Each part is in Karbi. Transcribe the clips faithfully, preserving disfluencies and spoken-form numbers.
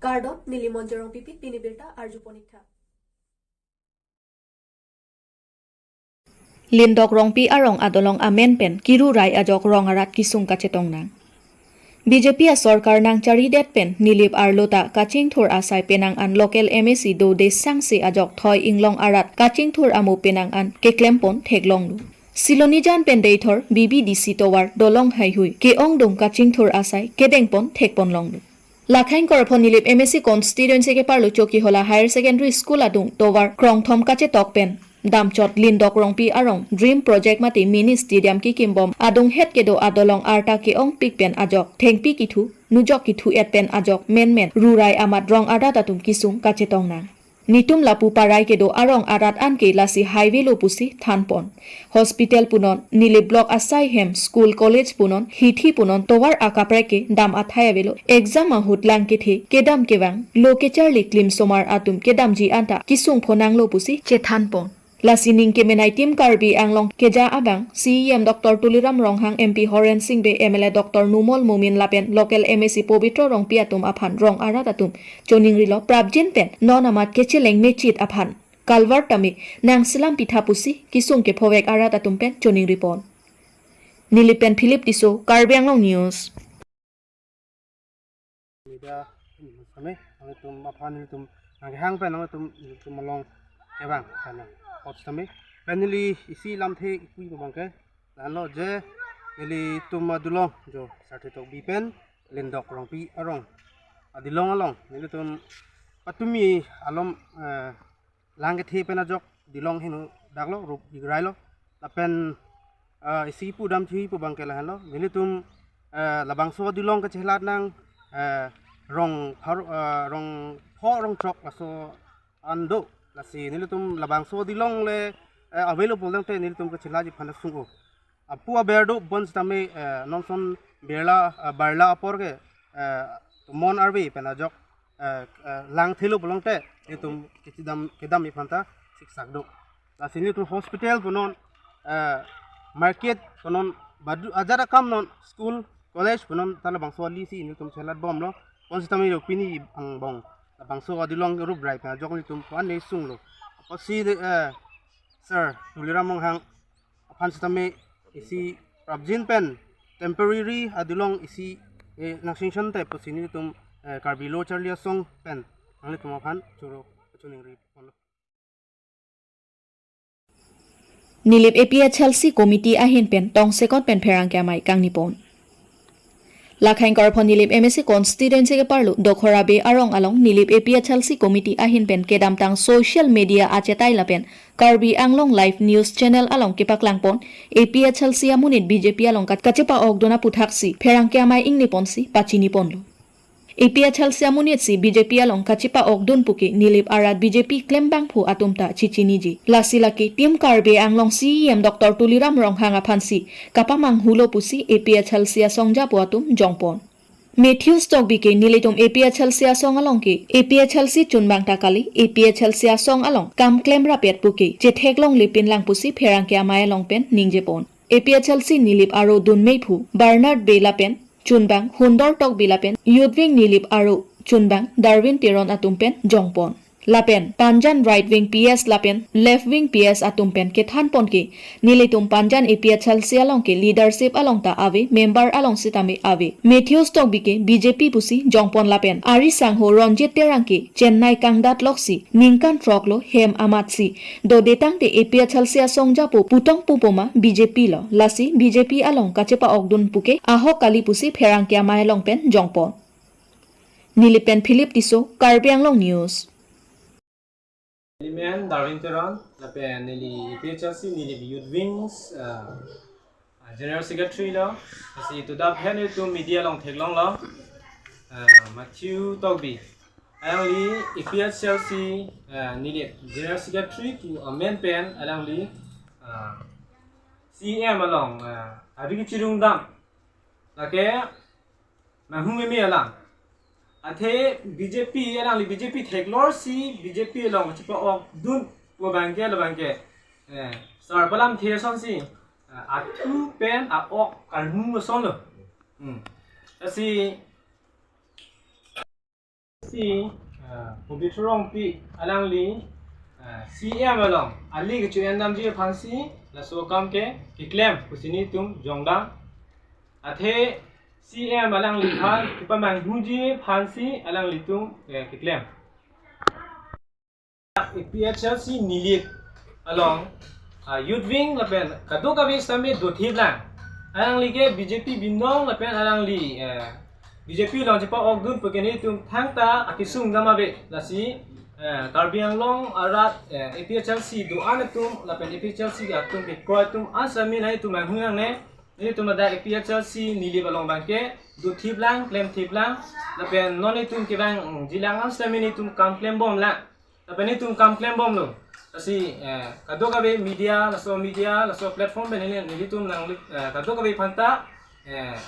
Kardom, neli Monjir Rongpipi, pini birta arjuponik tha. Lindok Rongpi arong adolong amen pen kiru rai ajok rong arat kisung kachetong nang. B J P asorkar nangcharidet pen Nilip arlo ta kachingthur asai penang an local M A C do desangsi ajok thoi inglong arat kachingthur amo penang an keklempon theklonglo. Silonijan pen Deithor B B D C tovar dolong haihui ke-ongdung kachingthur asai kedengpon thekponlonglo. Lakhaing Korphon Nilip M A C constituency keparlo Chokihola Higher Secondary School adung tovar krongthom kachetok pen damchot Lindok Rongpi arong Dream Project mate mini stadium kikimbom adung het kedo adolong arta ke-ongpik pen ajok thengpi kithu nujok kithu et pen ajok menmen rurai amat rong arat atum kisung kachetong nang. Nitum lapu parai kedo arong arat anke lasi highway lo pusi thanpon. Hospital punon, Nilip block asai hem, school college punon, hithi punon, tovar akaprek ke dam athai avelo. Exam ahut lang kethe, kedam kevang, lo kecharli klimsomar atum kedamji anta kisung phonanglo pusi chethanpon. Lasi ning kemenei Team Karbi Anglong keja abang, C E M Doctor Tuliram Ronghang, M P Horen Sing Bey, M L A Doctor Numal Momin lapen local M A C Pobitro Rongpi atum aphan rong arat atum choningrilo prapjin pen non amat kecheleng mechit aphan kalvar tame nangselam pitha pusi kisung kephovek arat atum pen choningripon. Nilip pen Philip Tisso, Karbi Anglong News. Media sitame, nanglitum aphan nelitum nangkehang pen nanglitum nelitum along kevang kana hot sitame. Pen neli isi lamthe ipui abang ke, lahenlo je nelitum adolong jo Sarthe Tokbi pen Lindok Rongpi arong adolong along nelitum patumi alom, eh, lang kethe pen ajok dolong heno daklo, rup igrailo. Lapen, eh, isi pu damthe pu abang ke lahenlo. Nelitum, eh, labangso adolong kachelat nang, eh, rong phar, eh, rong pho rong throk laso an do. Lasi nelitum labangso adolong le, eh, available tangte nelitum kachelakji aphan sung-o. Apu aber do bon sitame, eh, nonson berla, eh, barla apor ke, eh, tomon arve pen ajok, eh, eh, lang thelo pulote nelitum kechedam kedamji aphan ta siksak do. Lasi nelitum hospital punon, eh, market punon, badu ajat akam non, school, college punon ta labangso alisi nelitum chelatbomlo. Bon sitame yo pini angbong labangso adolong rup rai pen ajok nelitum ko-an ne sunglo. Apotsi, eh, Sir Tuliram Ronghang aphan sitame isi prapjin pen temporary adolong isi, eh, nangsingsonte pusi nelitum, eh, Karbi Lo Charli Asong pen nanglitum aphan choro choningriponlo. Nilip A P H L C committee ahin pen tongsekot pen pherangke amei kangnipon. Lakhaing Korphon Nilip M A C constituency keparlo Dokhora Bey arong along Nilip A P H L C committee ahin pen kedamtang social media achetai lapen Karbi Anglong Live News Channel along kepaklangpon A P H L C amonit B J P along kat- kachepa-okdun aputhaksi pherangke amei ingniponsi pachiniponlo. A P H L C amonit si B J P along kachepa-okdun puke Nilip arat B J P klembangphu atum ta chechiniji. Lasi lake Team Karbi Anglong C E M Doctor Tuliram Ronghang aphansi kapamanghulo pusi A P H L C asong japo atum jongpon. Matthews Tokbi ke nelitum A P H L C asong along ke A P H L C chunbang ta kali, A P H L C asong along kam klemrapet puke chetheklonglepinlang pusi pherangke amei along pen ningjepon. A P H L C Nilip aro dunmeiphu Bernard Bey lapen chunbang Hundor Tokbi lapen Youth Wing Nilip aro chunbang Darwin Teron atum pen jongpon. Lapen Panjan Right Wing P S lapen Left Wing P S atum pen kethanpon ke nelitum Panjan A P H L C along ke leadership along ta ave, member along sitame ave. Matthews Tokbi ke B J P pusi jongpon lapen ari sangho Ronjit Terang ke Chennai kangdat loksi ningkan throklo hem amatsi dodetangte A P H L C asong japo putong pupoma B J P lo, lasi B J P along kachepa-okdun puke ahok kali pusi pherangke amei along pen jongpon. Nilip pen Philip Tisso, Karbi Anglong News. Neli men Darwin Teron, lapen neli A P H L C Nilip Youth Wings, uh, General Secretary lo, lasi tudap hen itum media along theklonglo, uh, Matthew Tokbi. Alangli A P H L C, uh, Nilip General Secretary pu amen pen alangli, uh, C E M along, uh, ari kechirungdam. Lake, manghumeme alam. Athe B J P alangli B J P theklorsi B J P along chepa-okdun pu abangke labangke, eh, sar palam the asonsi, eh, athu pen a-ok karmu asonlo. Hmm. Lasi Si, ah, Pobitro Rongpi alangli, ah, C M along ali kecho-en damji aphansi laso akam ke keklem pusi nelitum jongdam. Athe C M alangliphan kepamanghuji aphansi alanglitum, eh, keklem. A P H L C Nilip along, ah, Youth Wing lapen kadokave sitame dothip lang. Alangli ke B J P binong lapen alangli, eh, B J P along chepa-okdun pu ke nelitum thangta akesung dam ave. Lasi, eh, Karbi Anglong arat, eh, A P H L C do-an atum lapen A P H L C atum kekroi atum an sitame nelitum manghu nangne. Nelitum ladak A P H L C Nilip along abangke dothip lang, klemthip lang. Lapen non nelitum kevangji lang an sitame nelitum kam klembom lang. Lapen nelitum kam klembomlo. Lasi, eh, kadokave media, laso media, laso platform pen neli, nelitum nang, eh, kadokave aphanta, eh,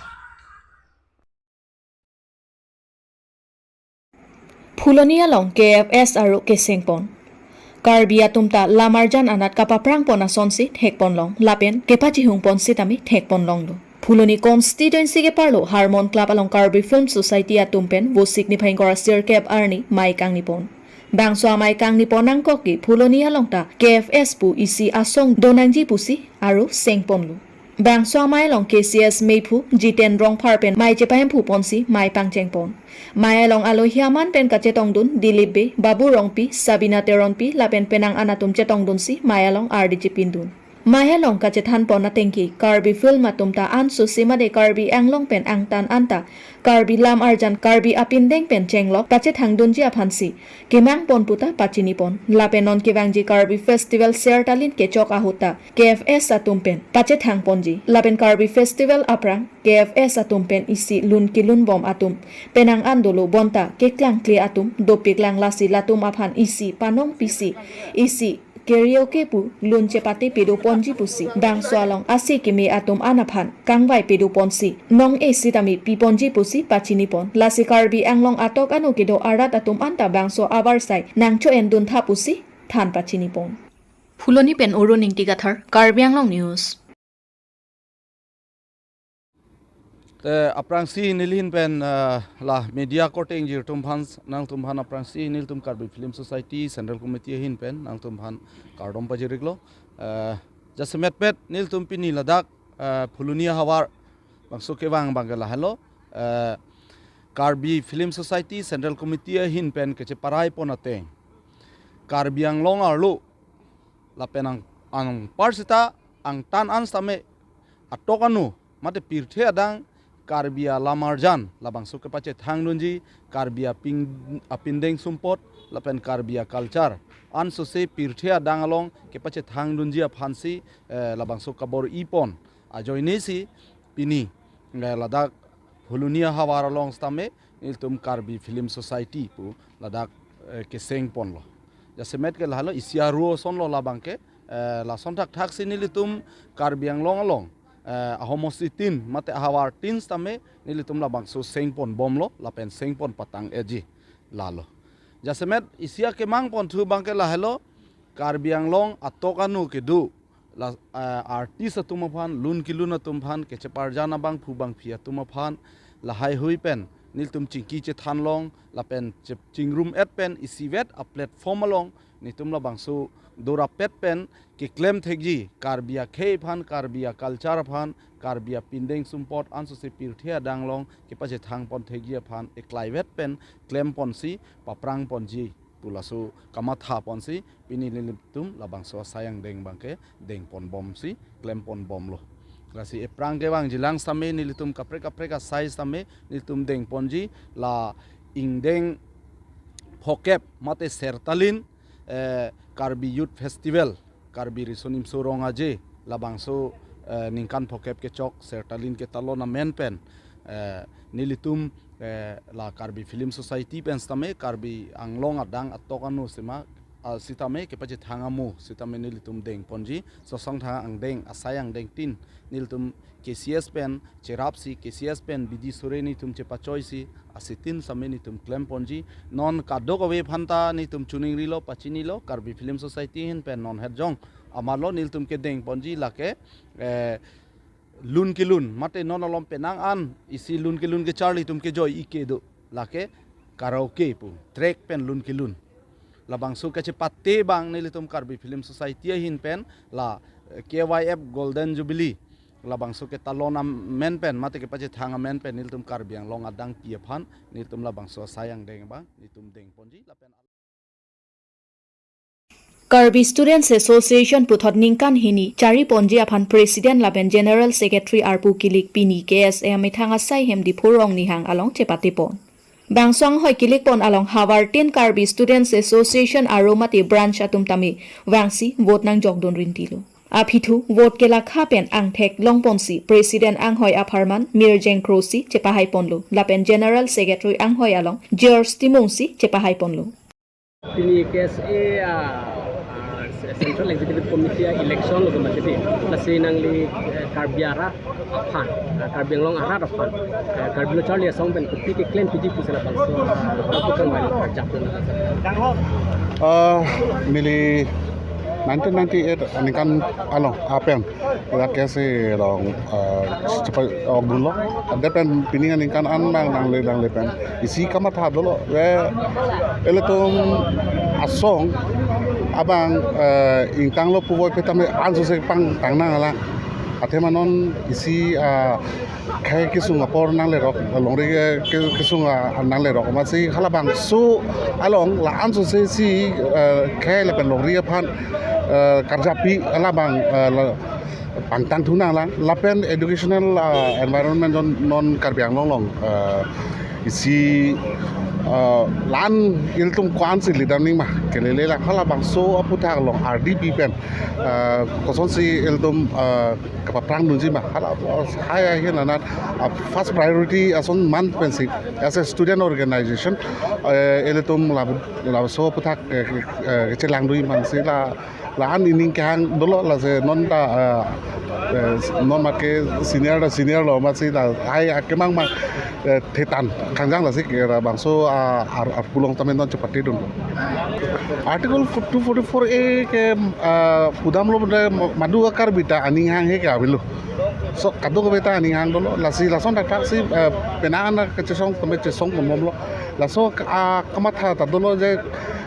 Phuloni along K F S aru kesengpon. Karbi atum ta lamarjan anat kapaprangpon asonsi thekponlong lapen kepachihungpon sitame thekponlonglo. Phuloni constituency keparlo Harmon Club along Karbi Film Society atum pen Vosik niphai ingkoi ra sirkep arni mei kangnipon. Bangso amei kangnipon nangkok ke Phuloni along ta K F S pu isi asong donangji pusi aru sengponlo. Bangso amei along K C S meiphu Jiten Rongphar pen mei chepahemphuponsi mei pangchengpon. Mei along alohi aman pen kachetongdun Dilip Bey, Babu Rongpi, Sabina Teronpi lapen penang an atum chetongdunsi mei along ardi chepindun. Mei along kachethanpon atengke Karbi film atum ta ansose mate Karbi Anglong pen angtan anta Karbi lamarjan Karbi apindeng pen chenglok kachethangdunji aphansi kemangpon puta pachinipon. Lapen non kevangji Karbi Festival Sertalin kechok ahut ta K F S atum pen pachethangponji. Lapen Karbi Festival aphrang K F S atum pen isi lun kelunbom atum penang an dolo bonta keklangkle atum dopiklang, lasi latum aphan isi panong pisi isi karaoke pu lun chepate pedoponji pusi bangso along ase keme atum an aphan kangvai pedoponsi nong-e sitame piponji pusi pachinipon. Lasi Karbi Anglong atok anu kedo arat atum anta bangso avarsai nangcho-endun tha pusi than pachinipon. Phuloni pen Arun Ingti Kathar, Karbi Anglong News. Te aphrangsi neli ahin pen, eh, la media korte ingjir atum aphan, nangtum aphan aphrangsi nelitum Karbi Film Society Central Committee ahin pen nangtum aphan kardom pajiriklo. Eh, jasemetpet nelitum pini ladak, eh, Phuloni ahavar bangso kevang abangke lahelo, eh, Karbi Film Society Central Committee ahin pen kecheparaipon ateng Karbi Anglong arlo lapen ang, anpar seta angtan an sitame atok anu mate pirthe adang Karbi alamarjan labangso kepachethangdunji, Karbi aping, apindeng sumpot lapen Karbi aculture ansose pirthe adang along kepachethangdunji aphansi, eh, labangso kabor-ipon ajoinesi pini, eh, ladak Phuloni ahavar along sitame nelitum Karbi Film Society pu ladak, eh, kesengponlo. Jasemet ke lahelo isi aru asonlo labangke, eh, lason thakthaksi nelitum Karbi Anglong along, eh, ahomosti tin mate ahavar tin sitame nelitum labangso sengponbomlo lapen sengpon patang-eji lalo. Jasemet isi akemangponthu abangke lahelo Karbi Anglong atok anu kedo la, eh, artist atum aphan, lun kelun atum aphan kecheparjan abangphu bangphi atum aphan lahaihui pen nelitum chingki chethanlong lapen che-, chingrum-et pen isivet a-platform along nelitum labangso dorapet pen keklem thekji, Karbi akhei aphan, Karbi aculture aphan, Karbi apindeng sumpot ansose pirthe adang along kepachethangpon thekji aphan eklaivet pen klemponsi paprangponji pu laso kamathaponsi pini nelitum labangso asai angdeng abangke dengponbomsi klemponbomlo. Lasi ephrang kevangji lang sitame nelitum kaprek kaprek asai sitame nelitum dengponji la ingdeng phokep mate Sertalin, eh, Karbi Youth Festival, Karbi Riso Nimso Rong Aje labangso, eh, ningkan phokep kechok Sertalin ketalon amen pen, eh, nelitum, eh, la Karbi Film Society pen sitame Karbi Anglong adang atok anu sema, ah, sitame kepachethang amo sitame nelitum dengponji, sosong thang angdeng, asai angdeng tin nelitum K C S pen cherapsi, K C S pen bidi sore nelitum chepachoisi, asitin sitame nelitum klemponji. Non kadokave aphanta nelitum chuningrilo, pachinilo, Karbi Film Society ahin pen non hetjong amarlo nelitum kedengponji lake, eh, lun kelun mate non alom penang an isi lun kelun kecharli atum kejoi-ik kedo lake karaoke pu track pen lun kelun. Labangso kachepate abang nelitum Karbi Film Society ahin pen la, eh, K Y F Golden Jubilee labangso ketalon amen pen mate kepachethang amen pen nelitum Karbi Anglong adangpi aphan nelitum labangso asai angdeng abang nelitum dengponji lapen Karbi Students Association puthot ningkan hini chariponji aphan President lapen General Secretary arpu kilik pini K S A amethang asai hem Diphu Rong Nihang along chepatepon. Bangso anghoi kilikpon along havartin Karbi Students Association aro mate branch atum tame vangsi vote nangjokdun rintilo. Aphi thu vote kelakha pen angthek longponsi President anghoi apharman Mirjeng Kro si chepahaiponlo lapen General Secretary anghoi along George Timung si chepahaiponlo. Pini K S A, ah, ah, Central Executive Committee, ah, election lo kemati di. Lasi nangli, eh, Karbi arat aphan, ah, Karbi Anglong arat aphan, eh, Karbi lo charli asong pen kopi keklem piji pusi labangso, ah, tukang bai lo kerja pun. Ah, neli nineteen ninety-eight aningkan along apen la K S A along, ah, chepa-, okdunlo. Ante pen pini aningkan an nang nangle nangle pen isi kamatha dolo. Ve ilitum asong abang, eh, ingtanglo puvoiphit tame ansose pangtang nanglang. Athema non isi, ah, khei kesung apor nanglerok, longri, eh, ke-, kesung, ah, nanglerok. Amatsi halabangso along la ansose si, eh, khei lapen longri aphan, eh, karjapi halabang, eh, la, pangtang thu nanglang lapen educational, ah, environment non, non Karbi Anglong along, ah, isi, ah, la-an ilitum ko-ansi lidam nangma kelele la halabangso aputhak along ardi pi pen, ah, kosonsi ilitum, ah, kapaprang dunji ma hala, ah, hai hai hin anat, ah, first priority ason man pensi as a student organization, eh, ilitum la, labangso aputhak, eh, eh, chelang dunji mansi la la-an ining kehang dolo lasi non ta, eh, eh, non mate senior ta senior lo amatsi ta hai akemang mang, eh, thetan kangjang lasi ke labangso, ah, ar, arpulong tame non chepatedun. Article two forty-four A ke, ah, pudamlo pu madu a Karbi ta aning hanghe ke avelo. So kadokave ta aning hang dolo lasi lason thakthak si, eh, penang an kachesong tame chesong bomlo. Laso, ah, kamatha ta dolo je,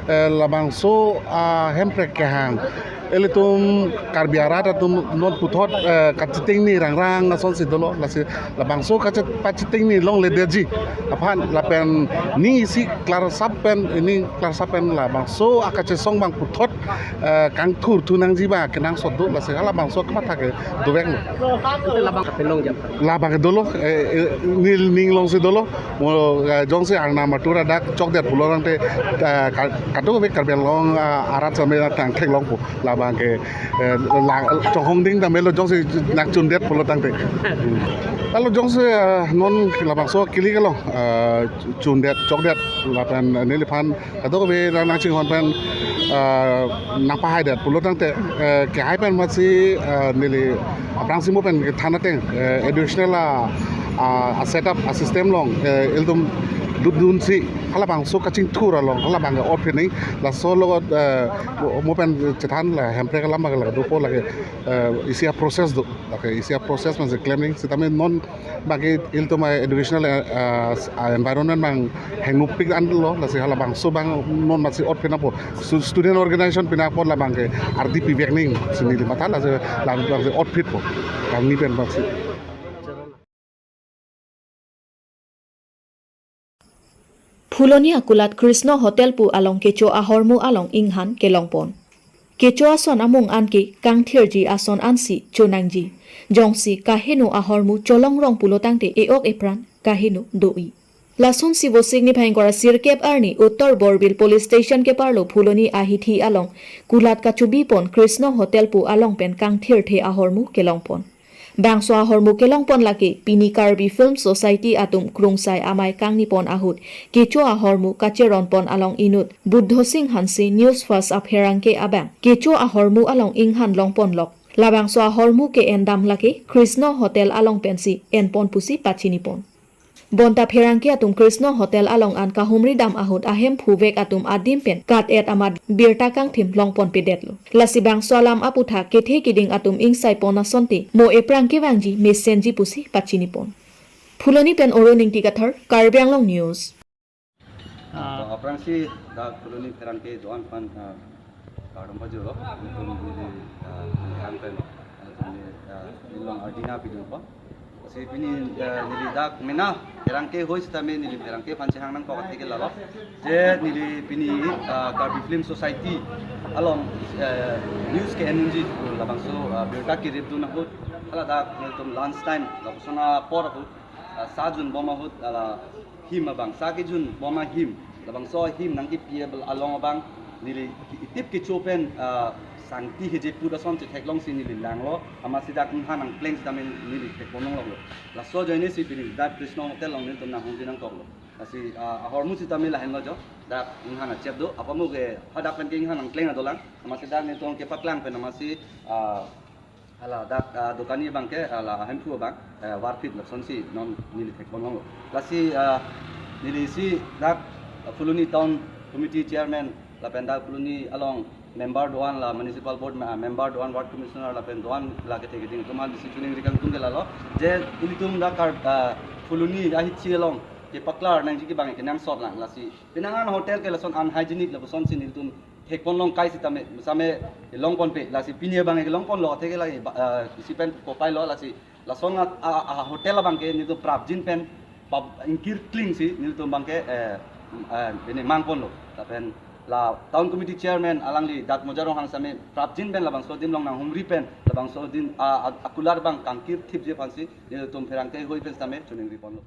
eh, labangso, ah, Hemprek kehang ilitum Karbi arat atum non puthot, eh, kachitengni rangrang asonsi dolo lasi labangso kache-, pachitengni longledetji aphan lapen ning isi klarsap pen, ning klarsap pen labangso akachesong abang puthot, eh, kangthur thu nangji abang kenangsot do lasi halabangso kamatha ke doveklo. Labang kapelong jam. Labang ke dolo, eh, eh, neli ning alongsi dolo. Mo, eh, jongsi arnam atur adak chokdet pulo tangte, eh, ka-, kadokave Karbi Anglong, ah, arat same tang theklongpo. Labang ke, eh, la, chonghong ding ta melo jongsi nangchundet pulo tangte. Hmm. Lalu jongsi, eh, non labangso kilik along, eh, chundet, chokdet, lapen neliphan kadokave nang, nangchinghon pen, ah, nangpahaidet pulo tangte, eh, kehai pen amatsi, ah, neli aphrangsi mo pen kethan ateng, eh, educational a, a, a setup, a system along, eh, ilitum dudunsi halabangso kachingthur along halabang ke otphi nangji laso logot, eh, mo, mo pen chethan la Hemprek alam abang ke la dopo lake, eh, isi a process do. Lake isi a process mansi klem nangji sitame non abang ke ilitum a educational, eh, eh, environment abang hengnopik an lo lasi halabangso abang non amatsi otphi nangpo. Stu-, student organization pen apot labang ke ardi pivek nangji si neli matha lasi labang ke otphitpo. Kami pen amatsi. Phuloni akulat Krishna Hotel pu along kecho ahormu along inghan kelongpon. Kecho ason amung anke kangthirji ason ansi chonangji. Jongsi kaheno ahormu cholongrong pulo tangte e-ok epran kaheno do-i. Lasonsi Vosik niphai ingkoi ra sirkep arni Uttar Borbil Police Station keparlo Phuloni ahithi along kulat kachobipon Krishna Hotel pu along pen kangthirthe ahormu kelongpon. Bangso ahormu kelongpon lake pini Karbi Film Society atum krungsai amei kangnipon ahut kecho ahormu kacheronpon along inut Buddho Sing Hanse News First apherangke abang kecho ahormu along inghan longponlok. Labangso ahormu ke-endam lake Krishna Hotel along pensi enpon pusi pachinipon. Bonta pherangke atum Krishna Hotel along an kahumri dam ahut ahemphu vek atum adim pen kat-et amat birta kangthim longponpedetlo. Lasi bangso alam aputhak kethe kiding atum ingsaipon asonte mo epran kevangji mesenji pusi pachinipon. Phuloni pen Oro Ningti Kathar, Karbi Anglong News. Ah. To aphrangsi dak Phuloni pherangke do-an aphan, ah, kardom pajirlo. Nelitum neli, ah, neli hang pen, ah, neli, ah, neli along adina pidun po. Si pini, ah, neli dak mena pherangke hoi sitame neli pherangke aphan chehang nangkok athe ke lalo. Je neli pini, ah, Karbi Film Society along, ah, news ke-en unji labangso, ah, birta keripdun ahut, hala dak nelitum lunch time lapuson apor ahut, ah, sa junbom ahut, hala him abang, sa kejunbom ahim, labangso ahim nangkepi along abang, neli itip kecho pen, ah, sangti heje put ason chetheklongsi neli langlo, amatsi dak inghan nangpleng sitame neli theklonglonglo. Laso ajoine si pini dak Krishna Hotel along nelitum nanghongji nangkoklo. Lasi, ah, ahormu sitame lahenlo jo, dak inghan achep do, apamo ke hadak pen ke inghan nangpleng adolang, amatsi dak nelitum kepaklang pen amatsi, ah, hala dak, ah, dokani abangke, hala ahemphu abang, eh, varphit lasonsi non neli theklonglonglo. Lasi, ah, neli si dak, ah, Phuloni Town Committee Chairman lapen dak Phuloni along member do-an, la Municipal Board me-, ah, member do-an, Ward Commissioner lapen do-an la kethe keding atum aphan si choningri kangtung ke lalo. Je ilitum dak Kar-, ah, Phuloni ahithi along kepaklar nangji ke abang kenangsot lang, lasi penang an hotel ke lason unhygienic lapusonsi nelitum theklonglong kai sitame, same longponpe, lasi pini abang kelongponlo athe ke lagi ba-, eh, isi pen kopailo, lasi lason a, a, a hotel abangke nelitum prapjin pen pap ingkir klingsi nelitum abangke, eh, eh, bene mangponlo. Lapen la Town Committee Chairman alangli dak Mojarong Hangsame prapjin pen labangso adim along nanghumri pen labangso adim a, a, akular abang kangkirthipji aphansi nelitum pherangke hoi pen sitame choningriponlo.